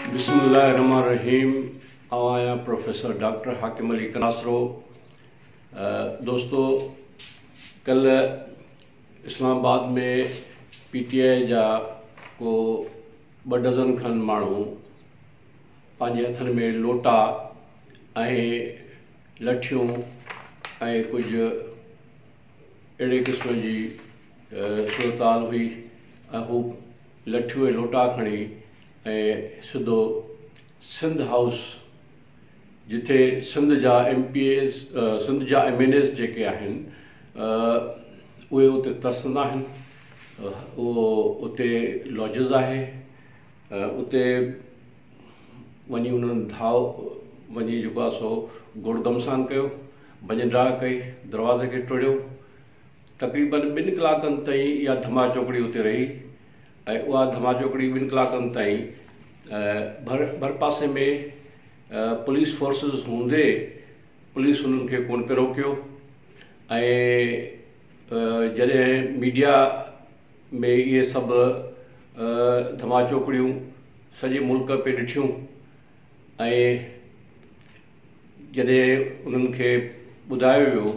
بسم الله الرحمن الرحيم آئون آهيان پروفيسر ڊاڪٽر حاڪم علي ڪناسرو. دوستو ڪلهه اسلام آباد ۾ پي ٽي آء جا ڪو ٻه ڊزن کن ماڻهو پنهنجي هٿن ۾ لوٽا ۽ لٺيون ۽ ڪجهه اهڙي قسم جي صورتحال هئي ۽ هو لٺيون ۽ لوٽا کڻي ۽ سڌو سنڌ هائوس جتي سنڌ جا ايم پي ايز سنڌ جا ايم اين ايز جيڪي آهن اهي اتي ترسندا آهن اهو اتي لاجز آهي اتي وڃي انهن ڌائو وڃي جيڪو آهي سو گوڙ گهمسان ڪيو ڀڃ ڊاهه ڪئي دروازي کي ٽوڙيو تقريبن ٻن ڪلاڪن تائين اها ڌما چوڪڙي اتي رهي ۽ اها ڌما چوڪڙي ٻن ڪلاڪن تائين ڀر ڀرپاسي ۾ پوليس فورسز هوندي پوليس انهن کي ڪونه پئي روڪيو ۽ جڏهن ميڊيا ۾ اهي سڀ ڌما چوڪڙيون سڄي ملڪ پئي ڏٺيون ۽ جڏهن انهن کي ٻڌايو ويو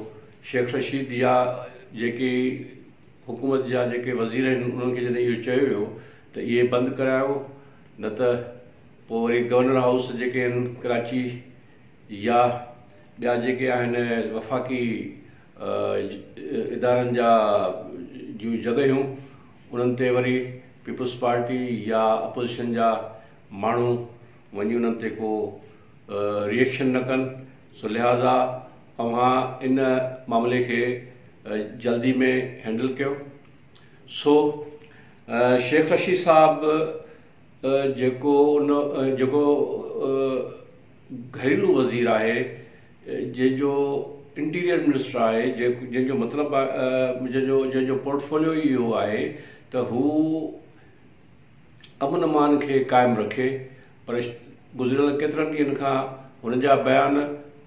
شيخ رشيد يا جيڪي حڪومت جا جيڪي وزير آهن انهن کي جڏهن اهو چيو ويو ته اهي بند ڪرايو نه ته پوء وري گورنر هائوس جيڪي آهن ڪراچي يا ٻيا جيڪي آهن وفاقي ادارن جا جون جڳهيون انهن تي وري پيپلز پارٽي يا اپوزيشن جا ماڻهو وڃي انهن تي ڪو ري ايڪشن نه ڪن سو لهٰذا اوهان ان معاملي کي جلدي ۾ هينڊل ڪيو سو شيخ رشيد صاحب جيڪو ان جيڪو گهريلو وزير آهي جنهن جو انٽيريئر منسٽر آهي جنهن جو مطلب جنهن جو جنهن جو پورٽفوليو ئي اهو آهي ته هو امن امان کي قائم رکي پر گذريل ڪيترن ڏينهن کان هن جا بيان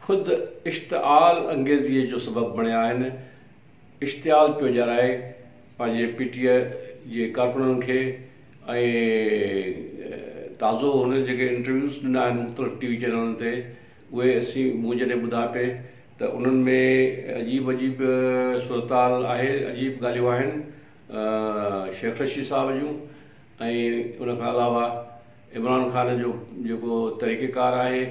خود اشتعال انگيزيء جو سبب بڻيا آهن. اشتعال پيو ڏيارائي پنهنجي پي ٽي آء جي ڪارڪنن کي ۽ تازو هن جيڪي انٽرويوز ڏنا آهن مختلف ٽي وي چينلن تي اهي اسين مون جڏهن ٻڌا پئي ته انهن ۾ عجيب عجيب صورتحال آهي عجيب ڳالهيون آهن شيخ رشيد صاحب جون ۽ ان کان علاوه عمران خان جو جيڪو طريقه ڪار آهي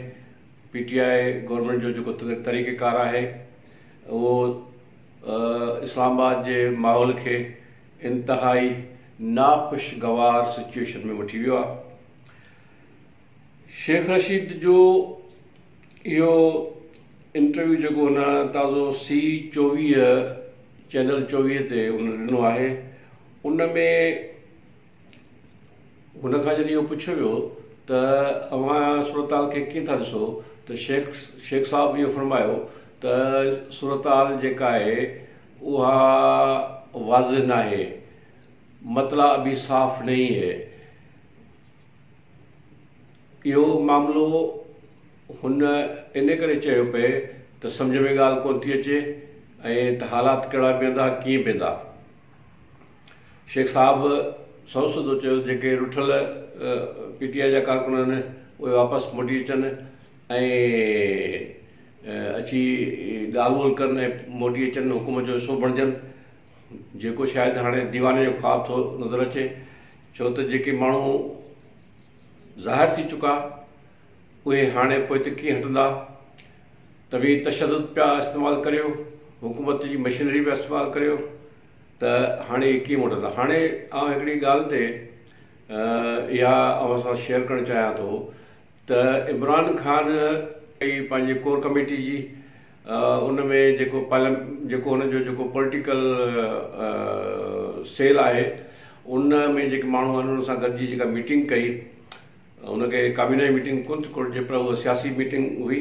پي ٽي I government جو جيڪو طريقه ڪار آهي اهو اسلام آباد جي ماحول کي انتهائي ناخوشگوار سچويشن ۾ وٺي ويو آهي. شيخ رشيد جو اهو انٽرويو جيڪو هن تازو سي 24 چينل 24 تي هن ڏنو آهي ان ۾ هن کان جڏهن اهو پڇيو ويو ته اوهان صورتحال کي ڪيئن ٿا ڏسو ته شيخ شيخ صاحب اهو فرمايو ته صورتحال جيڪا آهي اها واضح ناهي، مطلع ابي صاف نهين هي. اهو معاملو هن ان ڪري چيو پئي ته سمجهه ۾ ڳالهه ڪونه ٿي اچي ۽ ته حالات ڪهڙا بيهندا ڪيئن بيهندا. شيخ صاحب سنئون سڌو چيو ته جيڪي رٺل پي ٽي آء جا ڪارڪن آهن اهي واپس موٽي اچن ۽ اچي ڳالهه ٻولهه ڪن ۽ موٽي اچن حڪومت جو حصو بڻجن جيڪو شايد هاڻي ديواني جو خواب ٿو نظر اچي ڇو ته جيڪي ماڻهو ظاهر ٿي چڪا اهي هاڻي پوئتي ڪيئن هٽندا توهين تشدد پيا استعمال ڪريو حڪومت جي مشينري پيا استعمال ڪريو ته هاڻي اهي ڪيئن موٽندا. هاڻي آئون هڪڙي ڳالهه تي اها اوهان سان شيئر ڪرڻ چاهيان ٿو ته عمران خان پنهنجي ڪور ڪميٽي جي ان ۾ جيڪو جيڪو هن جو جيڪو پوليٽيڪل سيل آهي ان ۾ جيڪي ماڻهو آهن ان سان گڏجي جيڪا ميٽنگ ڪئي ان کي ڪابينا جي ميٽنگ ڪونه ٿي ڪوٺجي پر اها سياسي ميٽنگ هئي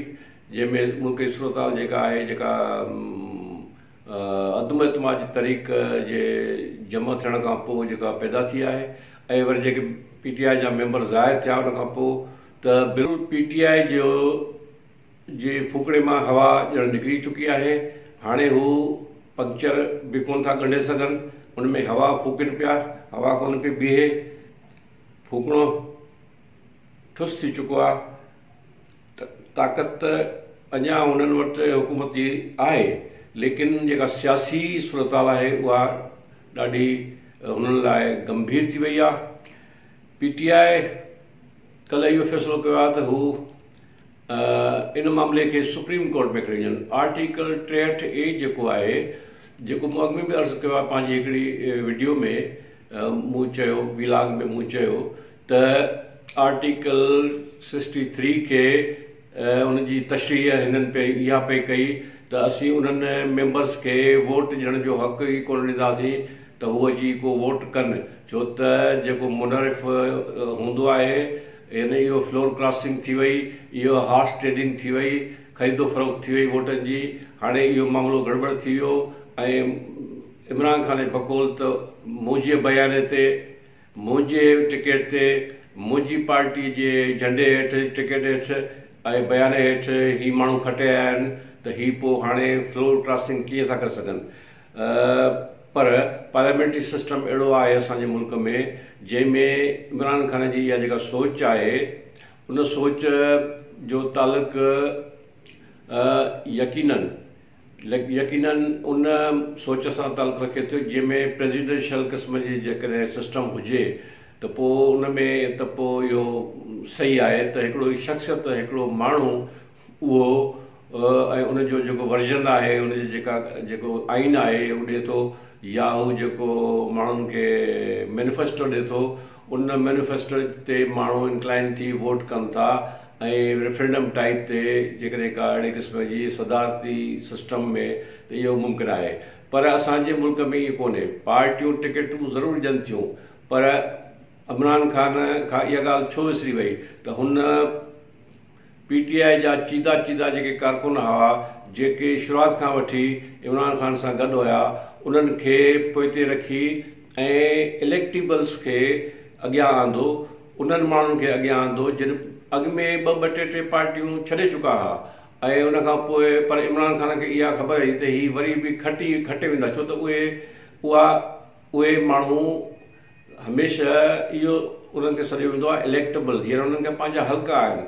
جنهن ۾ ملڪ جي صورتحال جيڪا آهي جيڪا عدم اعتماد جي تحريڪ جي جمع ٿيڻ کان پوء جيڪا پيدا ٿي آهي ۽ وري جيڪي پي ٽي آء جا ميمبر ظاهر ٿيا ان کان پوء ته بلڪل پي ٽي آء جو جي ڦوڪڻي مان هوا ڄڻ نڪري چڪي آهي هاڻي هو پنڪچر به ڪونه ٿا ڳنڍي سگهن ان ۾ هوا ڦوڪين پيا هوا ڪونه پئي بيهي ڦوڪڻو. ٺس ٿي چڪو آهي. طاقت اڃا انهن وٽ حڪومت جي آهي ليڪن جيڪا سياسي صورتحال آهي اها ڏاڍي هنن لاء گنڀير ٿي وئي آهي. پي ٽي آء ڪلهه اهو فيصلو ڪيو آهي ته هو ان معاملي کي سپريم ڪورٽ ۾ کڻي وڃن. آرٽيڪل 63 اي جيڪو آهي جيڪو مون اڳ ۾ به عرض ڪيو آهي پنهنجي هڪڙي وڊيو ۾ مون چيو ويلاگ ۾ مون چيو ته آرٽيڪل 63 کي ان جي تشريح هنن پهرين اها پئي ڪئي ته اسين انهن ميمبرس کي ووٽ ڏيڻ جو حق ئي ڪونه ڏينداسين ته هو اچي ڪو ووٽ ڪن ڇو ته جيڪو منحرف هوندو آهي يعني اهو فلور ڪراسنگ ٿي وئي اهو هارس ٽريڊنگ ٿي وئي خريد و فروخت ٿي وئي ووٽن جي هاڻي اهو معاملو گڙٻڙ ٿي ويو ۽ عمران خان جي بقول ته منهنجي بيانيي تي منهنجي ٽڪيٽ تي، منهنجي پارٽي جي جهنڊي هيٺ، ٽڪيٽ هيٺ ۽ بيانيي هيٺ هي ماڻهو کٽي آيا آهن ته هي پوء هاڻي فلور ڪراسنگ ڪيئن ٿا ڪري سگهن؟ پر پارليامينٽري سسٽم اهڙو آهي اسان جي ملڪ ۾ جنهن ۾ عمران خان جي اها جيڪا سوچ آهي ان سوچ جو تعلق يقينن يقينن ان سوچ سان تعلق رکي ٿو جنهن ۾ پريزيڊنشل قسم جي جيڪڏهن سسٽم هجي ته پوء ان ۾ ته پوء اهو صحيح آهي ته هڪڙو شخصيت هڪڙو ماڻهو اهو ۽ ان جو جيڪو ورجن آهي ان جو جيڪا جيڪو آئين آهي اهو ڏي ٿو يا هو جيڪو ماڻهن کي مينيفيسٽو ڏي ٿو ان مينيفيسٽو تي ماڻهو انڪلائن ٿي ووٽ ڪن ٿا ۽ ريفرنڊم ٽائيپ تي جيڪڏهن ڪا اهڙي قسم جي صدارتي سسٽم ۾ ته اهو ممڪن آهي پر اسان جي ملڪ ۾ ائين ڪونهي پارٽيون ٽڪيٽون ضرور ڏين ٿيون پر عمران خان کان اها ڳالهه ڇو وسري وئي ته هن پي ٽي آء جا چيدا چيدا جيڪي ڪارڪن هئا جيڪي شروعات کان وٺي عمران خان سان گڏ هيا انهن کي پوئتي رکي ۽ اليڪٽيبلز کي اڳيان آندو انهن ماڻهن کي اڳيان آندو جن اڳ ۾ ٻه ٻه ٽي ٽي پارٽيون ڇڏي چڪا ها ۽ ان کان پوء پر عمران خان کي اها خبر هئي ته هي وري به کٽي کٽي ويندا ڇو ته اهي اها اهي ماڻهو هميشه اهو انهن کي سڏيو ويندو آهي اليڪٽبل يعني انهن کي پنهنجا حلقا آهن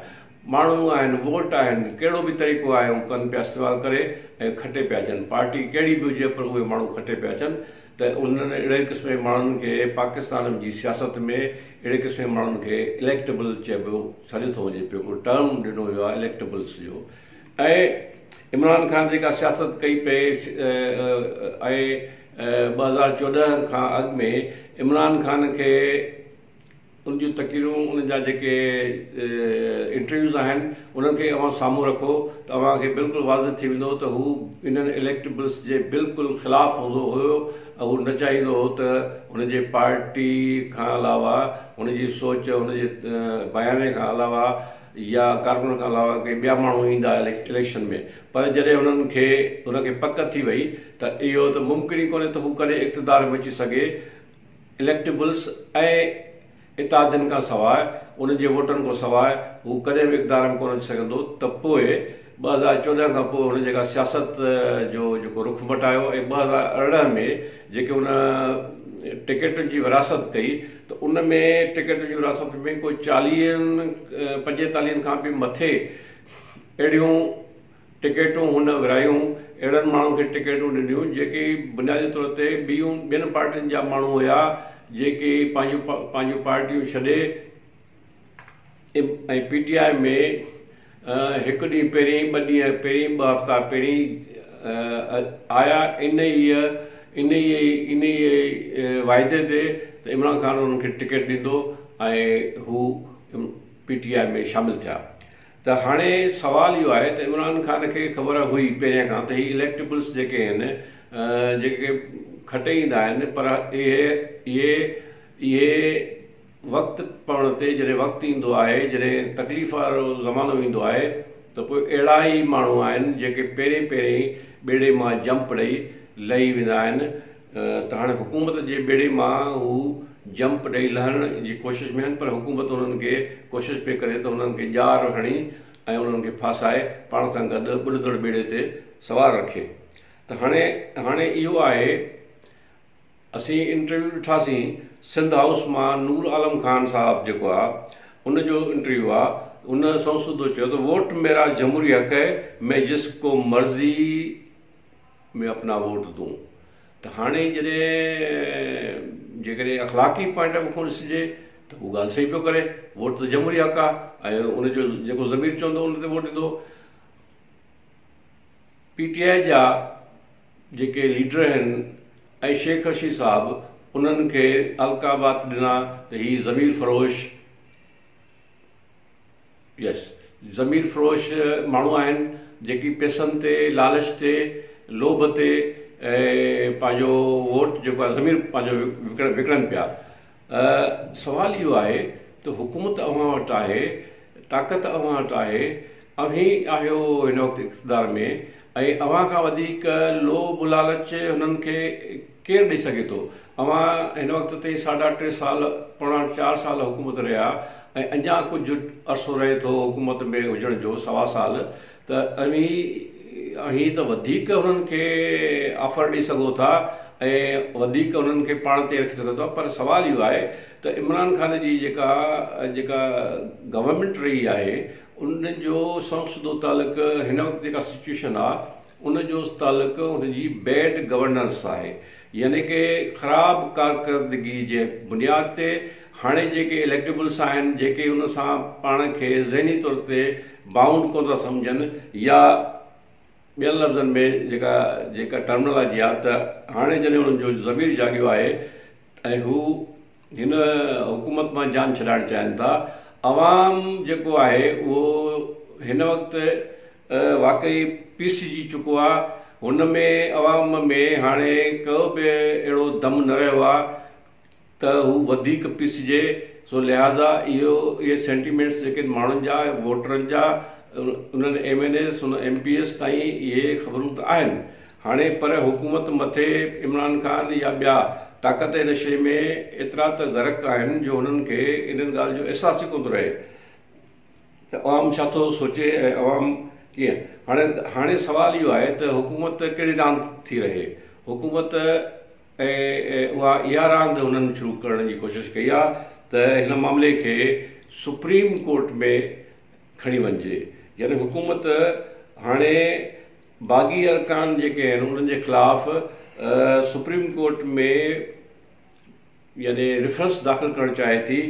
ماڻهو آهن ووٽ آهن ڪهڙو به طريقو آهي هو ڪن پيا استعمال ڪري ۽ کٽي پيا اچن پارٽي ڪهڙي به هجي پر اهي ماڻهو کٽي پيا اچن ته انهن اهڙي قسم جي ماڻهن کي پاڪستان جي سياست ۾ اهڙي قسم جي ماڻهن کي اليڪٽبل چئبو سڏيو ٿو وڃي پيو هڪڙو ٽرم ڏنو ويو آهي اليڪٽبلس جو ۽ عمران خان جيڪا سياست ڪئي پئي ۽ 2014 کان اڳ ۾ عمران خان کي ان جون تقريرون ان جا جيڪي انٽرويوز آهن انهن کي اوهان سامهون رکو ته اوهان کي بلڪل واضح ٿي ويندو ته هو انهن اليڪٽبلس جي بلڪل خلاف هوندو هيو ۽ هو نه چاهيندو هو ته هن جي پارٽي کان علاوه هن جي سوچ هن جي بيانيي کان علاوه يا ڪارڪنن کان علاوه ڪي ٻيا ماڻهو ايندا اليڪشن ۾ پر جڏهن هنن کي هن کي پڪ ٿي وئي ته اهو ته ممڪن ئي ڪونهي ته هو ڪڏهن اقتدار ۾ اچي سگهي اليڪٽبلس ۽ اتحادين کان سواء، انهن جي ووٽن کان سواء هو ڪڏهن به اقتدار ۾ ڪونه اچي سگهندو ته پوء 2014 کان پوء هن جيڪا سياست جو جيڪو رخ مٽايو ۽ 2018 ۾ جيڪي هن ٽڪيٽن جي ورهاست ڪئي ته ان ۾ ٽڪيٽن جي ورهاست ۾ ڪو چاليهن پنجيتاليهن کان به مٿي اهڙيون ٽڪيٽون هن ورهايون، اهڙن ماڻهن کي ٽڪيٽون ڏنيون جيڪي بنيادي طور تي ٻيون ٻين پارٽين جا ماڻهو هيا جيڪي پنهنجون پنهنجون پارٽيون ڇڏي ۽ پي ٽي آء ۾ هڪ ڏينهن پهرين ٻه ڏينهن پهرين ٻه هفتا پهرين آيا انهيء انهيء انهيء واعدي تي ته عمران خان انهن کي ٽڪيٽ ڏيندو ۽ هو پي ٽي آء ۾ شامل ٿيا. ته هاڻي سوال اهو آهي ته عمران خان کي خبر هئي پهريان کان ته هي اليڪٽبلس جيڪي آهن جيڪي کٽي ايندا آهن پر اهي اهي اهي وقت پوڻ تي جڏهن وقت ايندو آهي جڏهن تڪليف وارو زمانو ايندو آهي ته پوء اهڙا ئي ماڻهو آهن جيڪي پهرين پهرين ٻيڙي مان جمپ ڏئي لهي ويندا آهن ته هاڻي حڪومت جي ٻيڙي مان هو جمپ ڏئي لهڻ جي ڪوشش ۾ آهن پر حڪومت انهن کي ڪوشش پئي ڪري ته انهن کي ڄار هڻي ۽ انهن کي ڦاسائي پاڻ سان گڏ ٻڏندڙ ٻيڙي تي سوار رکي ته هاڻي هاڻي اهو آهي اسين انٽرويو ڏٺاسين سنڌ هائوس مان نور عالم خان صاحب جيڪو آ ان جو انٽرويو آ ان سنئون سڌو چيو ته ووٽ ميرا جمهوري حق هي مين جس ڪو مرضي مين اپنا ووٽ دون ته هاڻي جڏهن جيڪڏهن اخلاقي پوائنٽ آف کان ڏسجي ته هو ڳالهه صحيح پيو ڪري ووٽ ته جمهوري حق آ ۽ ان جو جيڪو ضمير چوندو ان تي ووٽ ڏيندو. پي ٽي آء جا جيڪي ليڊر آهن ۽ شيخ رشيد صاحب انهن کي القابات ڏنا ته هي ضمير فروش يس ضمير فروش ماڻهو آهن جيڪي پئسن تي لالچ تي لوڀ تي پنهنجو ووٽ جيڪو آهي ضمير پنهنجو وڪڻن پيا. سوال اهو آهي ته حڪومت اوهان وٽ آهي، طاقت اوهان وٽ آهي، اوهين آهيو هن وقت اقتدار ۾ ۽ اوهان کان وڌيڪ لوڀ لالچ هنن کي ڪير ڏئي سگهي ٿو؟ اوهان هن وقت تائين ساڍا ٽي سال پوڻا چار سال حڪومت رهيا ۽ اڃا ڪجهه عرصو رهي ٿو حڪومت ۾ هجڻ جو سوا سال ته اوهين اوهين ته وڌيڪ هنن کي آفر ڏئي سگهو ٿا ۽ وڌيڪ هنن کي پاڻ تي رکي سگهو ٿا پر سوال اهو آهي ته عمران خان جي جيڪا جيڪا گورنمينٽ رهي آهي ان جو سنئون سڌو تعلق هن وقت جيڪا سچويشن آهي ان جو تعلق ان جي بيڊ گورننس آهي يعني ڪه خراب ڪارڪردگي جي بنياد تي هاڻي جيڪي اليڪٽيبلس آهن جيڪي ان سان پاڻ کي ذهني طور تي بائونڊ ڪونه ٿا سمجهن يا ٻين لفظن ۾ جيڪا جيڪا ٽرمنالاجي آهي ته هاڻي جڏهن انهن جو ضمير جاڳيو آهي ۽ هو هن حڪومت مان جان ڇڏائڻ چاهين ٿا. عوام جيڪو آهي اهو هن وقت واقعي پيسجي چڪو آهي. هن ۾ عوام ۾ هاڻي ڪو به اهڙو دم نه رهيو آهي ته هو وڌيڪ پيسجي. سو لهٰذا اهو اهي سينٽيمينٽس جيڪي ماڻهن جا ووٽرن جا انهن ايم اين ايز ان ايم پي ايز تائين اهي خبرون ته آهن هاڻي پر حڪومت مٿي عمران خان يا ٻيا طاقت جي نشي ۾ ايترا ته غرق آهن جو هنن کي انهن ڳالهه جو احساس ئي ڪونه ٿو رهي ته عوام ڇا ٿو سوچي ۽ عوام ڪيئن هاڻي هاڻي سوال اهو آهي ته حڪومت ڪهڙي راند ٿي رهي حڪومت ۽ اها اها راند هنن شروع ڪرڻ جي ڪوشش ڪئي آهي ته هن معاملي کي سپريم ڪورٽ ۾ کڻي وڃجي يعني حڪومت هاڻي باغي ارڪان جيڪي آهن انهن جي خلاف سپريم ڪورٽ ۾ يعني ريفرنس داخل ڪرڻ چاهي ٿي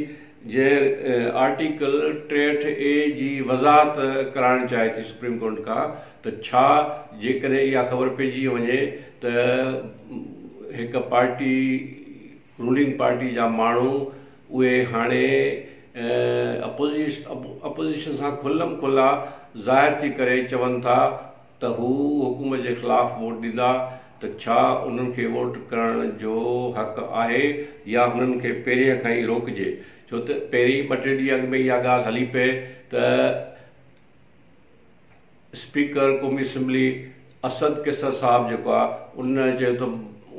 جنهن آرٽيڪل 63 اي جي وضاحت ڪرائڻ چاهي ٿي سپريم ڪورٽ کان ته ڇا جيڪڏهن اها خبر پئجي وڃي ته هڪ پارٽي رولنگ پارٽي جا ماڻهو اهي هاڻي اپوزيشن سان کلم کلا ظاهر ٿي ڪري چون ٿا ته هو حڪومت جي خلاف ووٽ ڏيندا ته ڇا انهن کي ووٽ ڪرڻ جو حق آهي يا هنن کي پهرين کان ئي روڪجي ڇو ته پهرين ٻه ٽي ڏينهن اڳ ۾ اها ڳالهه هلي پئي ته اسپيڪر قومي اسيمبلي اسد قيصر صاحب جيڪو آ ان چيو ته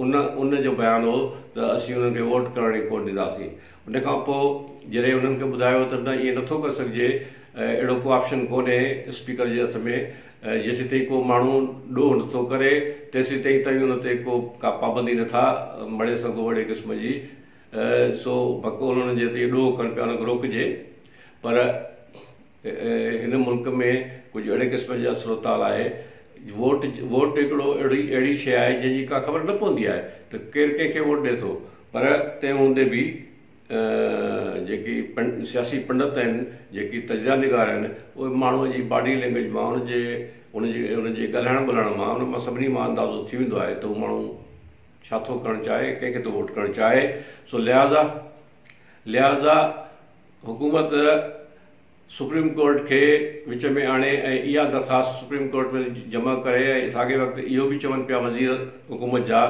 ان ان جو بيان هو ته اسين انهن کي ووٽ ڪرڻ ئي ڪونه ڏينداسين ان کان پوء جڏهن انهن کي ٻڌايو ته نه ائين نٿو ڪري سگهجي اهڙو ڪو آپشن ڪونهي اسپيڪر جي هٿ ۾ جيسيتائين ڪو ماڻهو ڏوهه نٿو ڪري تيسيتائين توهين ان تي ڪو ڪا پابندي نٿا مڙهي سگهو اهڙي قسم جي سو بقول انهن جي ته اهي ڏوهه ڪن پيا ان کي روڪجي پر هن ملڪ ۾ ڪجهه اهڙي قسم جا صورتحال آهي ووٽ ووٽ هڪڙو اهڙي اهڙي شيء آهي جنهن جي ڪا خبر نه پوندي آهي ته ڪير ڪنهن کي ووٽ ڏئي ٿو پر تنهن هوندي به جيڪي سياسي پنڊت آهن جيڪي تجزيه نگار آهن اهي ماڻهوء جي باڊي لينگويج مان ان جي ان جي ان جي ڳالهائڻ ٻولهائڻ مان ان مان سڀني مان اندازو ٿي ويندو آهي ته هو ماڻهو ڇا ٿو ڪرڻ چاهي ڪنهن کي ٿو ووٽ ڪرڻ چاهي سو لهٰذا لهٰذا حڪومت سپريم ڪورٽ کي وچ ۾ آڻي ۽ اها درخواست سپريم ڪورٽ ۾ جمع ڪري ۽ ساڳئي وقت اهو به چون پيا وزير حڪومت جا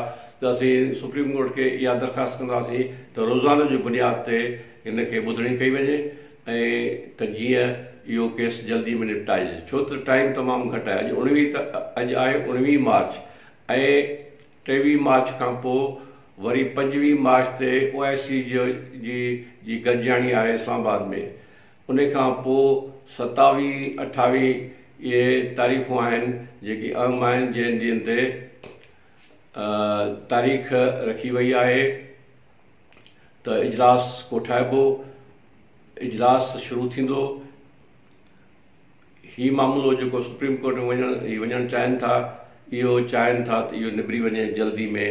ته اسين سپريم ڪورٽ کي اها درخواست ڪنداسين ته روزانو جي بنياد تي هن کي ٻڌڻي ڪئي وڃي ۽ ته جيئن اهو ڪيس جلدي ۾ نپٽائجي ڇو ته ٽائيم تمام گهٽ آهي اڄ اڻويهه اڄ آهي اڻويهه مارچ ۽ 23 مارچ کان پوء وري 25 مارچ تي او آء سي جي جي گڏجاڻي آهي اسلام آباد ۾ ان کان پوء 27 28 اهي تاريخون آهن جيڪي اهم آهن جنهن ڏينهن تي تاريخ رکي وئي آهي ته اجلاس ڪوٺائبو. اجلاس شروع ٿيندو. هي معاملو جيڪو سپريم ڪورٽ ۾ وڃڻ هي وڃڻ چاهين ٿا اهو چاهين ٿا ته اهو نبري وڃي جلدي ۾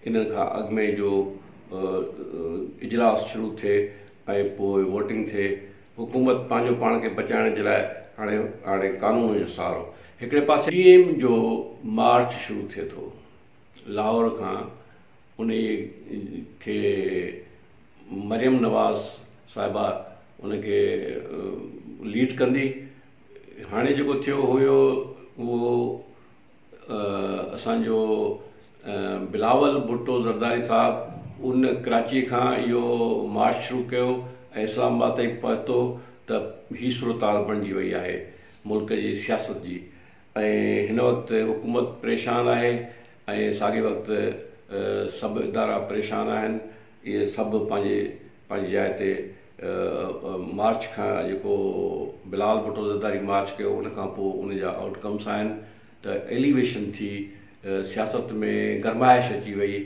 ان کان اڳ ۾ جو اجلاس شروع ٿئي ۽ پوء ووٽنگ ٿئي. حڪومت پنهنجو پاڻ کي بچائڻ جي لاء هاڻي هاڻي قانون جو سهارو هڪڙي پاسي پي ايم جو مارچ شروع ٿئي ٿو لاهور کان انهي کي مريم نواز صاحبه ان کي ليڊ ڪندي. هاڻي جيڪو ٿيو هيو اهو اسان جو بلاول ڀٽو زرداري صاحب ان ڪراچي کان اهو مارچ شروع ڪيو ۽ اسلام آباد تائين پهتو ته هي صورتحال بڻجي وئي آهي ملڪ جي سياست جي ۽ هن وقت حڪومت پريشان آهي ۽ ساڳي وقت سڀ ادارا پريشان آهن اهي سڀ پنهنجي پنهنجي جاء تي مارچ کان جيڪو بلاول ڀٽو زرداري مارچ ڪيو ان کان پوء ان جا آئوٽ ڪمس آهن ته ايليويشن ٿي سياست ۾ گرمائش اچي وئي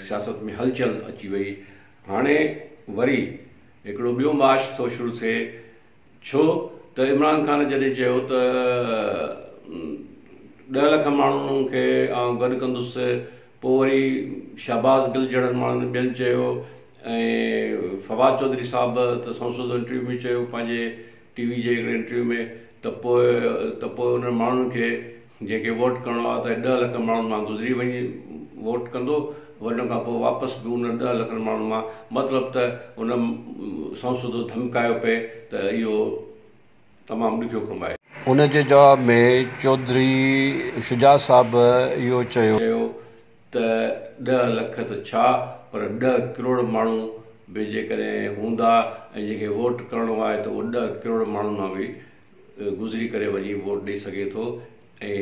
سياست ۾ هلچل اچي وئي هاڻي وري هڪڙو ٻيو مارچ ٿو شروع ٿئي ڇو ته عمران خان جڏهن چيو ته ڏهه لک ماڻهن کي آئون گڏ ڪندس پوء وري شهباز گل جهڙن ماڻهن ٻين چيو ۽ فواد چوڌري صاحب ته سنئون سڌو انٽرويو ۾ چيو پنهنجي ٽي وي جي هڪڙي انٽرويو ۾ ته پوء ته پوء انهن ماڻهن کي جنهن کي ووٽ ڪرڻو آهي ته ڏهه لک ماڻهن مان گذري وڃي ووٽ ڪندو وڃڻ کان پوء واپس به انهن ڏهه لکن ماڻهن مان مطلب ته هن سنئون سڌو ڌمڪايو پئي ته اهو تمام ڏکيو ڪم آهي. ان جي جواب ۾ چوڌري شجاع صاحب اهو چيو ته ڏهه لک ته ڇا پر ڏهه ڪروڙ ماڻهو به جيڪڏهن هوندا ۽ جنهن کي ووٽ ڪرڻو آهي ته اهو ڏهه ڪروڙ ماڻهن مان به گذري ڪري وڃي ووٽ ڏئي سگهي ٿو ۽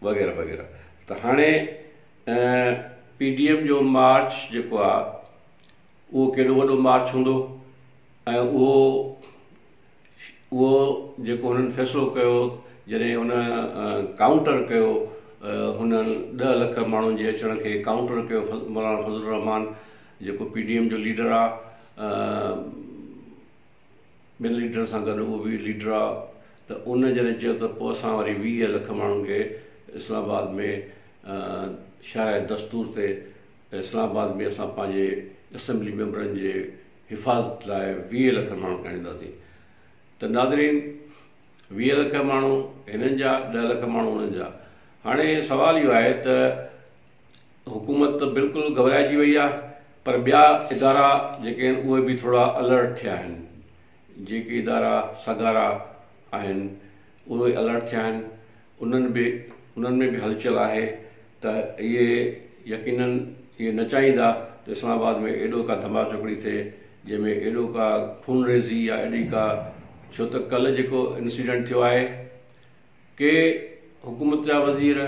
وغيره وغيره ته هاڻي پي ڊي ايم جو مارچ جيڪو آ اهو ڪيڏو وڏو مارچ هوندو ۽ اهو اهو جيڪو هنن فيصلو ڪيو جڏهن هن ڪائونٽر ڪيو هنن ڏهه لک ماڻهن جي اچڻ کي ڪائونٽر ڪيو مولانا فضل الرحمان جيڪو پي ڊي ايم جو ليڊر آ ٻين ليڊرن سان گڏ اهو به ليڊر آ ته ان جڏهن چيو ته پوء اسان وري 20 لک ماڻهن کي اسلام آباد ۾ شاهراهه دستور تي اسلام آباد ۾ اسان پنهنجي اسيمبلي ميمبرن جي حفاظت لاء 20 لک ماڻهن کي آڻينداسين ته ناظرين 20 لک ماڻهو هنن جا 10 لک ماڻهو انهن جا هاڻي سوال اهو آهي ته حڪومت ته بلڪل گهٻرائجي وئي آهي پر ٻيا ادارا جيڪي آهن اهي به ٿورا الرٽ ٿيا آهن جيڪي ادارا سگهارا آهن اهي الرٽ ٿيا آهن انهن به انهن ۾ به هلچل آهي ته اهي يقينن اهي نه چاهيندا ته اسلام آباد ۾ ايڏو ڪا ڌما چوڪڙي ٿئي جنهن ۾ ايڏو ڪا خونريزي يا ايڏي ڪا ڇو ته ڪلهه جيڪو انسيڊنٽ ٿيو آهي ڪي حڪومت جا وزير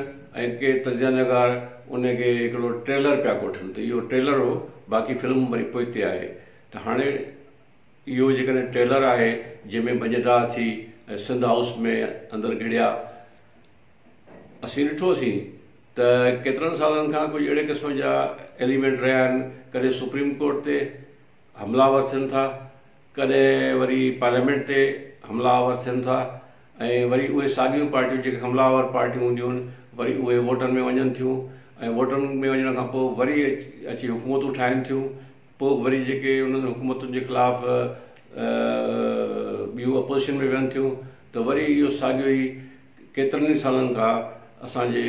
۽ ڪي تجزيه نگار ان کي هڪڙو ٽريلر پيا ڪوٺن ته اهو ٽريلر هو باقي فلم وري پوئتي آهي ته هاڻي اهو جيڪڏهن ٽريلر آهي جنهن ۾ ڀڃ ڊاهه ٿي ۽ سنڌ هائوس ۾ اندر گهڙيا اسين ڏٺوسين ته ڪيترن سالن کان ڪجهه اهڙي قسم جا ايليمينٽ رهيا آهن ڪڏهن سپريم ڪورٽ تي حمله آور ٿين ٿا ڪڏهن وري پارليامينٽ تي حمله آور ٿين ٿا ۽ وري اهي ساڳيون پارٽيون جيڪي حمله آور پارٽيون هونديون آهن وري اهي ووٽن ۾ وڃن ٿيون ۽ ووٽن ۾ وڃڻ کان پوء وري اچي حڪومتون ٺاهين ٿيون پوء وري جيڪي انهن حڪومتن جي خلاف ٻيون اپوزيشن ۾ ويهن ٿيون ته وري اهو ساڳيو ئي ڪيترن ئي سالن کان اسان جي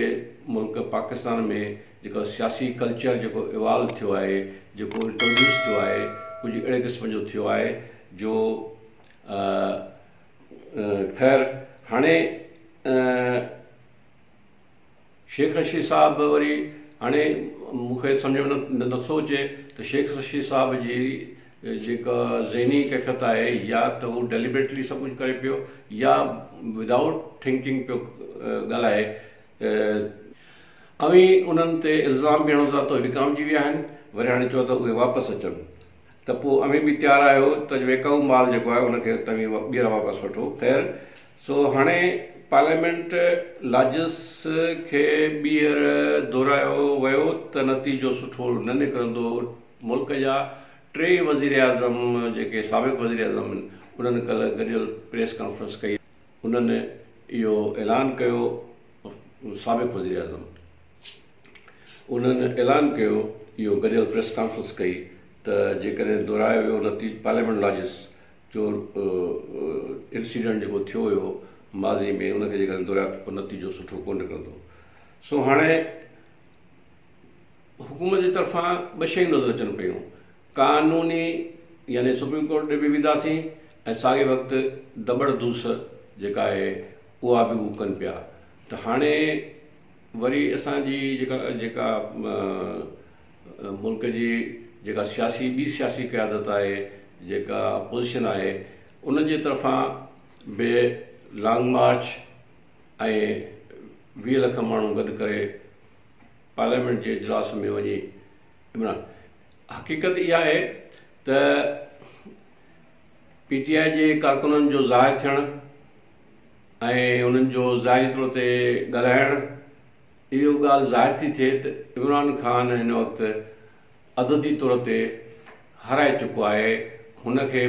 ملڪ پاڪستان ۾ جيڪو سياسي ڪلچر جيڪو ايوالو ٿيو آهي جيڪو انٽروڊيوس ٿيو آهي ڪجهه اهڙي قسم جو ٿيو آهي جو خير هاڻي شيخ رشيد صاحب وري هاڻي مون کي سمجهه ۾ نٿو اچي ته شيخ رشيد صاحب جي جيڪا ذهني ڪيفيت آهي يا ته هو ڊيليبريٽلي سڀ ڪجهه ڪري پيو يا ودائوٽ ٿنڪنگ پيو ڳالهائي. اوهين انهن تي الزام به هڻو ٿا ته وڪامجي ويا آهن، وري هاڻي چئو ٿا اهي واپس اچن ته پوء اوهين به تيار آهيو ته ويڪائو مال جيڪو آهي ان کي توهين ٻيهر واپس وٺو. خير سو هاڻي پارليامينٽ لاجز کي ٻيهر دهرايو ويو ته نتيجو سٺو نه نڪرندو. ملڪ جا ٽي وزيراعظم جيڪي سابق وزيراعظم آهن انهن ڪلهه گڏيل پريس ڪانفرنس ڪئي انهن اهو اعلان ڪيو سابق وزيراعظم انهن اعلان ڪيو اهو گڏيل پريس ڪانفرنس ڪئي ته جيڪڏهن دهرايو ويو نتيجو پارليامينٽ لاجز جو انسيڊنٽ جيڪو ٿيو هيو ماضي ۾ ان کي جيڪڏهن دهرايو ته پوء نتيجو سٺو ڪونه نڪرندو سو هاڻي حڪومت جي طرفان ٻه شيون نظر اچن پيون، قانوني يعني سپريم ڪورٽ ڏي به وينداسين ۽ ساڳئي وقت دٻڙ ڌوس جيڪا آهي اها به هو ڪن پيا ته هاڻي وري اسان جي جيڪا جيڪا ملڪ جي جيڪا سياسي ٻي سياسي قيادت آهي جيڪا اپوزيشن آهي انهن جي طرفان به لانگ مارچ ۽ 20 لک ماڻهو گڏ ڪري پارليامينٽ جي اجلاس ۾ وڃي عمران حقيقت اها آهي ته پي ٽي آء جي ڪارڪنن جو ظاهر ٿيڻ ۽ انهن جو ظاهري طور تي ڳالهائڻ اهو ڳالهه ظاهر ٿي ٿئي ته عمران خان هن وقت عددي طور تي هارائي چڪو آهي هن کي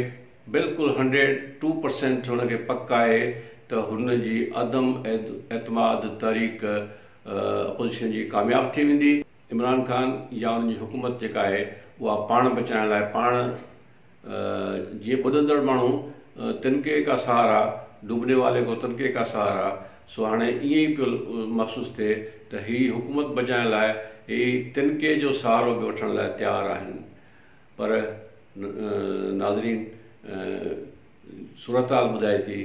بلڪل هنڊريڊ ٽو پرسينٽ هن کي پڪ آهي ته هن جي عدم اعتماد تحريڪ اپوزيشن جي ڪامياب ٿي ويندي. عمران خان يا ان جي حڪومت جيڪا آهي اها پاڻ بچائڻ لاء پاڻ جيئن ٻڏندڙ ماڻهو تنڪي ڪا سهارا ڊوبني والي ڪو تنڪي ڪا سهارا سو هاڻي ائين ئي پيو محسوس ٿئي ته هي حڪومت بچائڻ لاء هي تنڪي جو سهارو به وٺڻ لاء تيار آهن پر ناظرين صورتحال ٻڌائي ٿي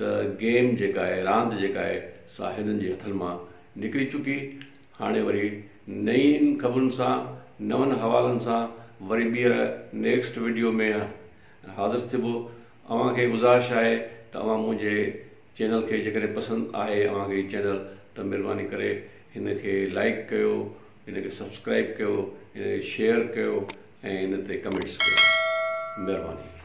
ته گيم جيڪا آهي راند جيڪا آهي سا هنن جي هٿن مان نڪري چڪي هاڻي وري نئين خبرن سان نون حوالن سان وري ٻيهر نيڪسٽ وڊيو ۾ حاضر ٿيبو اوهان کي گذارش آهي ته اوهان منهنجي چينل کي جيڪڏهن پسند آهي اوهان کي هي چينل ته مهرباني ڪري هن کي لائيڪ ڪيو هن کي سبسڪرائيب ڪيو هن کي شيئر ڪيو ۽ هن تي ڪمينٽس ڪيو مهرباني.